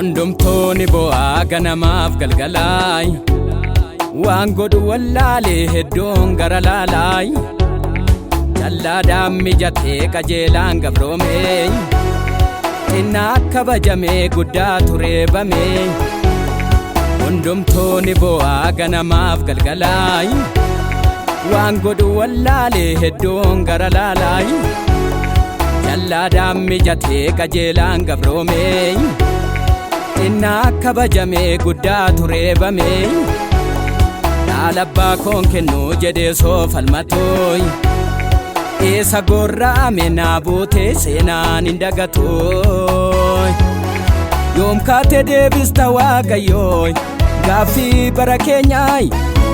Hundumtoonni bo'aa ganamaaf galgalaay, waan godhu wallaalee hedduun gara laalaay. Jallaadhaan mijatee qajeelaan gabroomee, xinnaa kabajamee guddaa tureebame. Hundumtoonni bo'aa ganamaaf galgalaay, waan godhu wallaalee hedduun gara laalaay. Jallaadhaan mijatee qajeelaan gabroomee, xinnaa kabajamee guddaa tureebame. Dhaala abbaa koon kennuu jedhee soofalmatooy, eessa gorra'ame naa buutee seenaan hin dagatooy. Yoom kaatee deebista Waaqayyooy gaaffii bara keenyaay?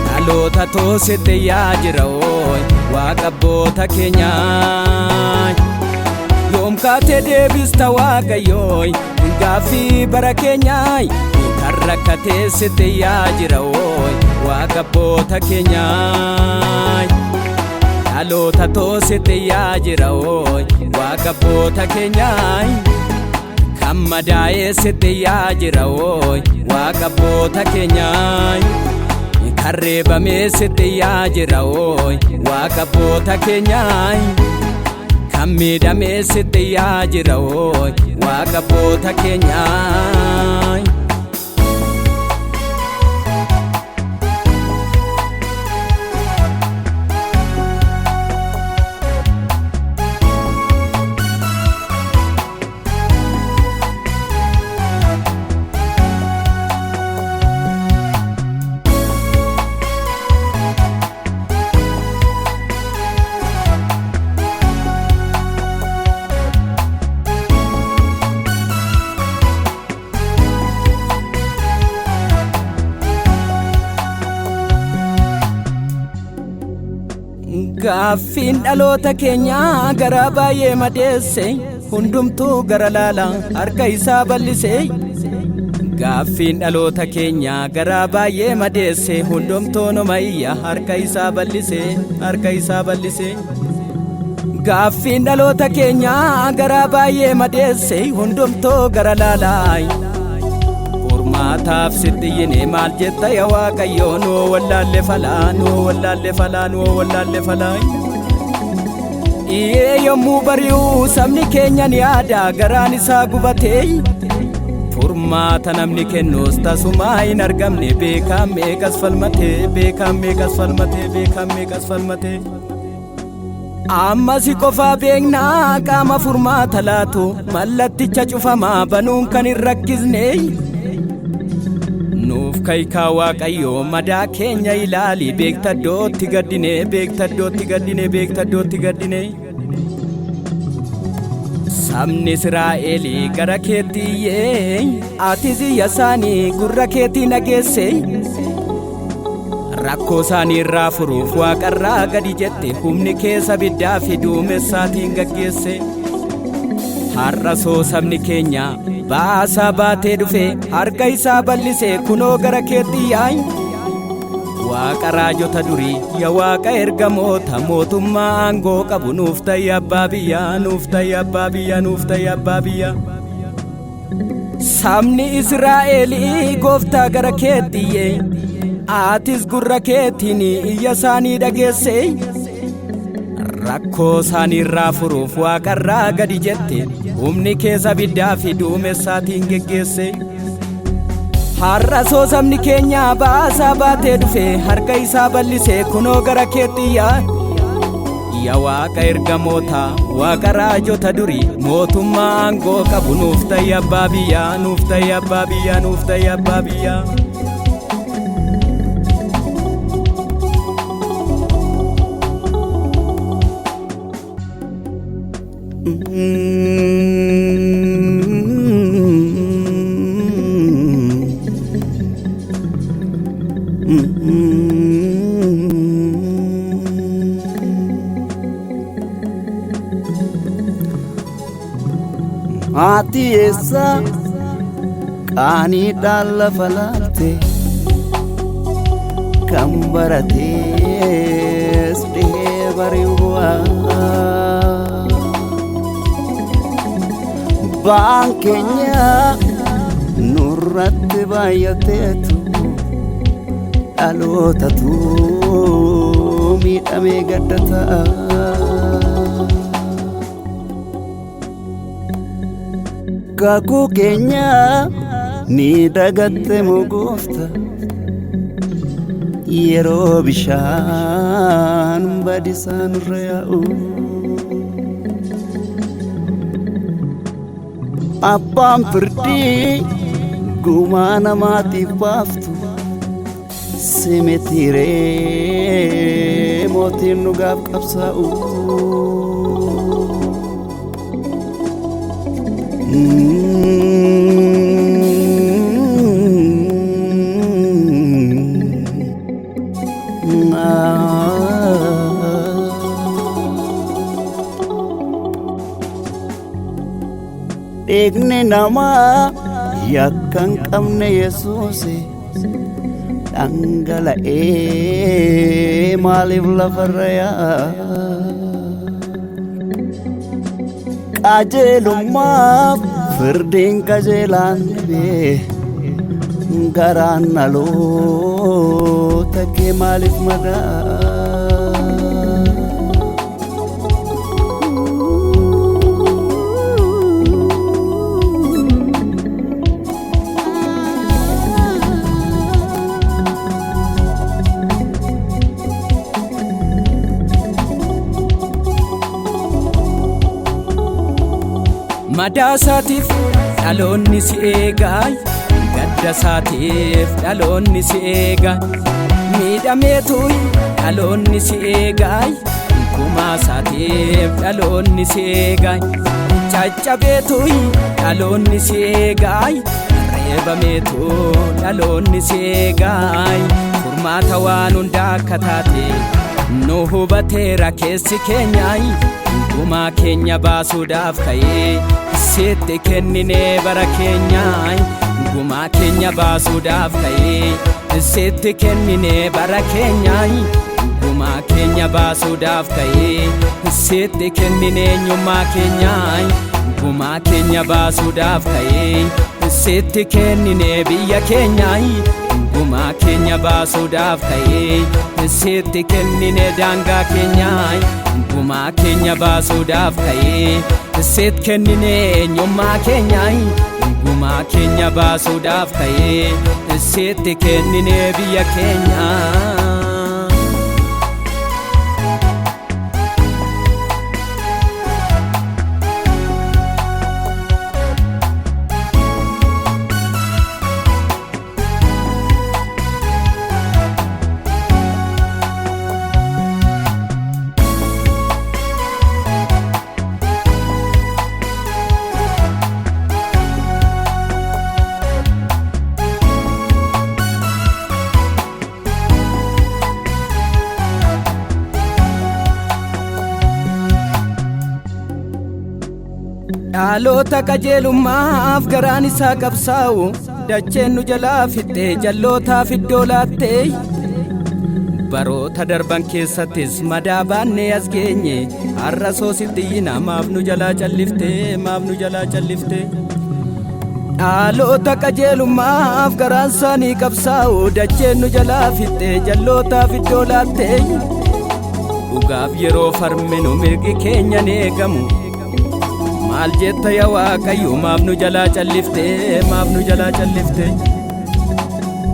Dhaloota toositti yaa jira ooy, Waaqa abboota keenyaay. Yoom kaatee deebista Waaqayyooy gaaffii bara keenyaay? Kan rakkatee sitti yaa jira ooy, Waaqa abboota keenyaay. Dhaloota toositti yaa jira ooy, Waaqa abboota keenyaay. Kan madaa'ee sitti yaa jira ooy, Waaqa abboota keenyaay. Kan reebamee sitti yaa jira ooy, Waaqa abboota keenyaay. Kan miidhamee sitti yaa jira ooy, Waaqa abboota keenyaay. Gaaffiin dhaloota keenyaa garaa baay'ee madeesse, hundumtuu gara laala harka isaa bal'ise. Gaaffiin dhaloota keenyaa garaa baay'ee madeesse, hundumtuu numa iyya harka isaa bal'ise, harka isaa bal'ise. Gaaffiin dhaloota keenyaa garaa baay'ee madeesse, hundumtuu gara laalaa. Furmaataaf sitti iyyine, maal jetta yaa Waaqayyoo? Nuu wallaalle falaa, nuu wallaalle falaa, nuu wallaalle falaa. Iyyee yommuu bari'u sabni keenya ni yaada garaan isaa gubatee. Furmaata namni kennus tasumaa hin argamne, beekaan meeqas falmatee, beekaan meeqas falmatee, beekaan meeqas falmatee. Amma si qofaa beeknaa qaama furmaata laatu, mallatticha cufamaa banuun kan hin rakkisne. Nuuf kayikaa Waaqayyoo, madaa keenya ilaali, beekta iddootti gaddine, beekta iddootti gaddine, beekta iddootti gaddine. Sabni Israa'elii gara keetti iyyee, atis iyya isaanii gurra keetii dhageesse. Rakkoo isaanii irraa furuuf waaqarraa gadi jette, humni keessa biddaa fi duumessaatiin gaggeesse. Har'a soo sabni keenya baasaa baatee dhufe, harka isaa bal'ise kunoo gara keetti yaa'i. Waaqa raajota durii, yaa Waaqa ergamoota, mootummaa aangoo qabu nuuf ta'i abbaa biyyaa, nuuf ta'i abbaa biyyaa, nuuf ta'i abbaa biyyaa. Sabni Israa'elii gooftaa gara keetti iyye, atis gurra keetiin iyya isaanii dhageesse. Rakkoo isaanii irraa furuuf waaqarraa gadi jette, humni keessa biddaa fi duumessaatiin geggeesse. Har'a soo sabni keenya baasaa baatee dhufe, harka isaa bal'ise kunoo gara keetti iyya. Yaa Waaqa ergamoota, Waaqa raajota durii, mootummaa aangoo qabu nuuf ta'i abbaa biyyaa, nuuf ta'i abbaa biyyaa, nuuf ta'i abbaa biyyaa. Haati eessa qaaniidhaan lafa laalte, kan baratees dhihee bari'u bu'aa. Ba'aan keenya nu Nurratti baay'ateetu dhalootatu miidhamee gadda ta'a. Kakuu keenya ni dagatte moo goofta, yeroo bishaan badisaa nurra yaa'u. Abbaan firdii gumaa namaatiif baaftu simitiiree mootiin dhugaaf qabsaa'u. Dhiigni namaa yakka hin qabne Yesuus dhangala'ee maaliif lafarra yaa'a? Qajeelummaaf firdiin qajeelaan dhibee garaan dhaloota kee maaliif madaa? Madaa isaatiif dhaloonni si eegaa, gadda isaatiif dhaloonni si eega, miidhameetu dhaloonni si eegaa, gumaa isaatiif dhaloonni si eega, caccabeetu dhaloonni si eegaa, reebameetu dhaloonni si eegaa. Furmaata waan hundaa akka taate nu hubateera keessi keenyaa, gumaa keenya baasuudhaaf ka'ee sitti kenninee bara keenyaa. Gumaa keenya baasuudhaaf ka'ee sitti kenninee bara keenyaa. Gumaa keenya baasuudhaaf ka'ee sitti kenninee eenyummaa keenyaa. Gumaa keenya baasuudhaaf ka'ee sitti kenninee biyya keenyaa. Gumaa keenya baasuudhaaf ka'ee sitti kenninee daangaa keenyaa. Gumaa keenya baasuudhaaf ka'ee sitti kenninee eenyummaa keenyaa. Gumaa keenya baasuudhaaf ka'ee sitti kenninee biyya keenyaa. Dhaloota qajeelummaaf garaan isaa qabsaa'u dacheen nu jalaa fixxee jallootaaf iddoo laattee. Baroota darban keessattis madaa baannee as geenye, har'a soositti iyyina, maaf nu jalaa calliftee, maaf nu jalaa calliftee? Dhaloota qajeelummaaf garaan isaanii qabsaa'u dacheen nu jalaa fixxee jallootaaf iddoo laattee. Dhugaaf yeroo farminu mirgi keenya ni eegamu. Maal jetta yaa Waaqayyo, maaf nu jalaa calliftee, maaf nu jalaa calliftee?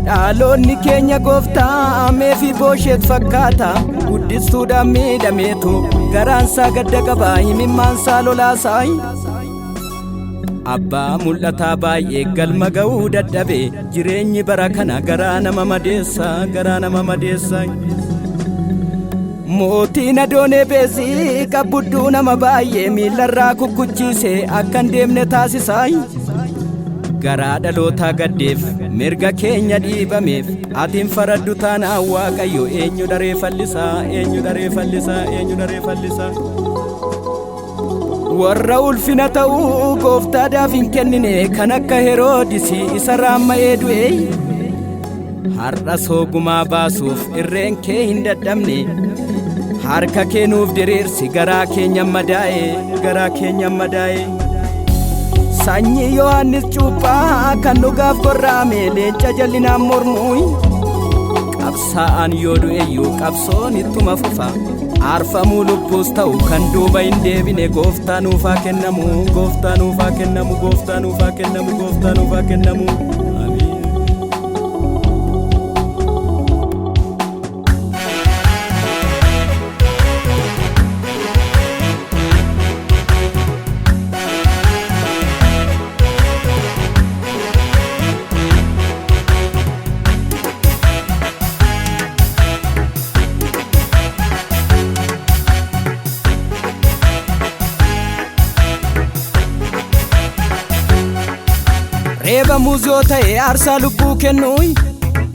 Dhaloonni keenya gooftaa meefi boosheet fakkaata, guddistuudhaan miidhameetu garaansaa gadda qaba, himimmaansaa lolaasaa. Abbaa mul'ataa baay'ee galma ga'uu dadhabe, jireenyi bara kana garaa nama madeessa, garaa nama madeessa. Mootiin Adoonee Beezii qabbudduu nama baay'ee miillarraa kukkuchiise akka hin deemne taasisaa. Garaa dhalootaa gaddeef mirga keenya dhiibameef atiin faraddu taanaa Waaqayyo, eenyu daree fallisaa, eenyu daree fallisaa, eenyu daree fallisaa? Warra ulfina ta'uu gooftaadhaaf hin kennine kan akka Heroodisi isa raamma'ee du'e. Har'a soogumaa baasuuf irreen kee hin dadhabne, harka kee nuuf diriirsi, garaa keenya madaa'e, garaa keenya madaa'e. Sanyii Yohaannis Cuuphaa kan dhugaaf gorraame leenca jallinaan mormuu. Qabsaa'aan yoo du'eyyuu qabsoon ittuma fufa. Aarfamuu lubbuus ta'u kan duuba hin deebine gooftaa nuufaa kennamu, gooftaa nuufaa kennamu, gooftaa nuufaa kennamu, gooftaa nuufaa kennamu. Amiin. Reeba muuzoo ta'e aarsaa lubbuu kennuuy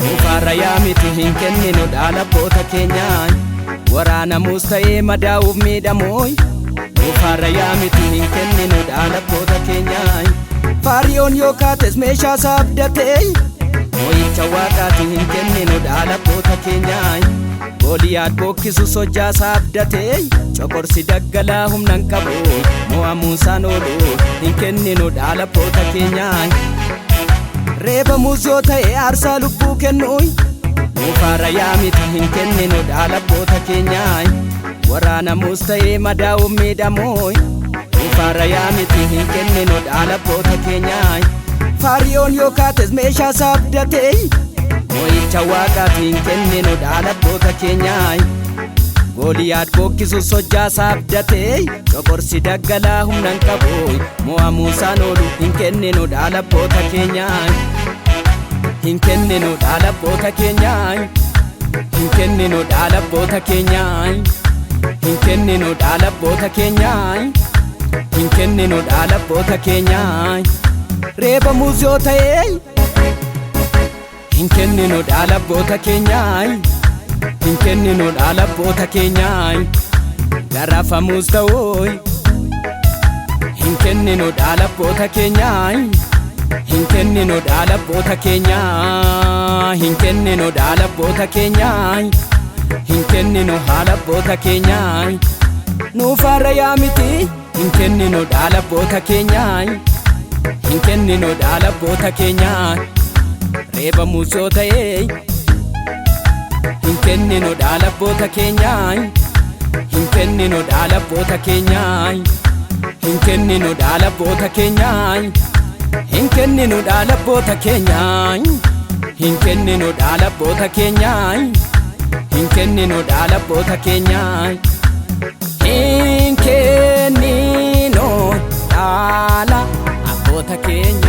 nuufaarra yaa miti hin kenninu dhaala abboota keenyaa. Waraanamuus ta'ee madaa'uuf miidhamuuy nuufaarra yaa miti hin kenninu dhaala abboota keenyaa. Faariyoon yoo kaates meeshaa isaa abdatee moo'icha waaqaati hin kenninu dhaala abboota keenyaa. Gooliyaad bookkisu sojjaa isaa abdatee coqorsi daggalaa humna hin qabu mo'amuusaan oolu hin kenninu dhaala abboota keenyaa. Reeba muuzoo ta'e aarsaa lubbuu kennuuy nuufaarra yaa miti hin kenninu dhaala abboota keenyaa. Waraanamuus ta'ee madaa'uuf miidhamuuy nuufaarra yaa miti hin kenninu dhaala abboota keenyaa. Faariyoon yoo kaates meeshaa isaa abdatee moo'icha waaqaati hin kenninu dhaala abboota keenyaa. Gooliyaad bookkisu sojjaa isaa abdatee coqorsi daggalaa humna hin qabu mo'amuusaan oolu hin kenninu dhaala abboota keenyaa. Hin kenninu dhaala abboota keenyaa. Hin kenninu dhaala abboota keenyaa. Hin kenninu dhaala abboota keenyaa. Hin kenninu dhaala abboota keenyaa. Reeba muuzoo ta'ee hin kenninu dhaala abboota keenyaa. Hin kenninu dhaala abboota keenyaa. Garafamuus ta'uu hin kenninu dhaala abboota keenyaa. Hin kenninu dhaala abboota keenyaa. Hin kenninu dhaala abboota keenyaa. Hin kenninu haala abboota keenyaa. Nuufaarra yaa miti hin kenninu dhaala abboota keenyaa. Hin kenninu dhaala abboota keenyaa. Reeba muuzoo ta'ee hin kenninu dhaala abboota keenyaa. Hin kenninu dhaala abboota keenyaa. Hin kenninu dhaala abboota keenyaa. Hin kenninu dhaala abboota keenyaa. Hin kenninu dhaala abboota keenyaa. Hin kenninu dhaala abboota keenyaa. Hin kenninu dhaala abboota keenyaa.